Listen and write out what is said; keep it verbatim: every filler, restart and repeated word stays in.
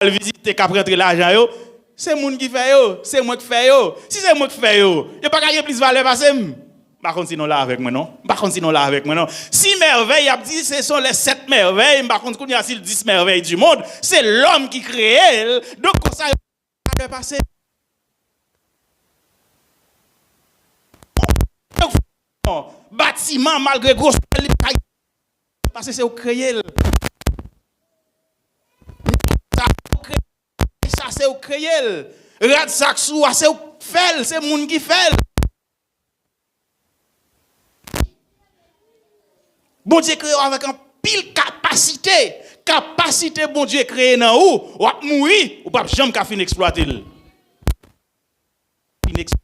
al vizite k ap rantre lajan yo, se moun ki fè yo, se mwen k fè yo. Si se mwen k fè yo, yo pa ka gen plis valè pase m. M pa konn si nou la avèk mwen non. M pa konn si nou la avèk mwen non. Si mèvèy y ap di, ce sont les sept merveilles, m pa konn kounye a si l dis merveilles du monde, se lòm ki kreye l. Donk konsa yo pa valè pase. Batiman malgre gwosè li pa, paske se ou k kreye l. Sa se ou k kreye l. Sa se ou k kreye l. Rad sa k sou a se ou k fè l, se moun ki fè l. Bondye kreye w avèk anpil kapasite. Kapasite Bondye kreye nan ou, w ap mouri, ou p ap janm ka fin eksplwate l. Fin eks-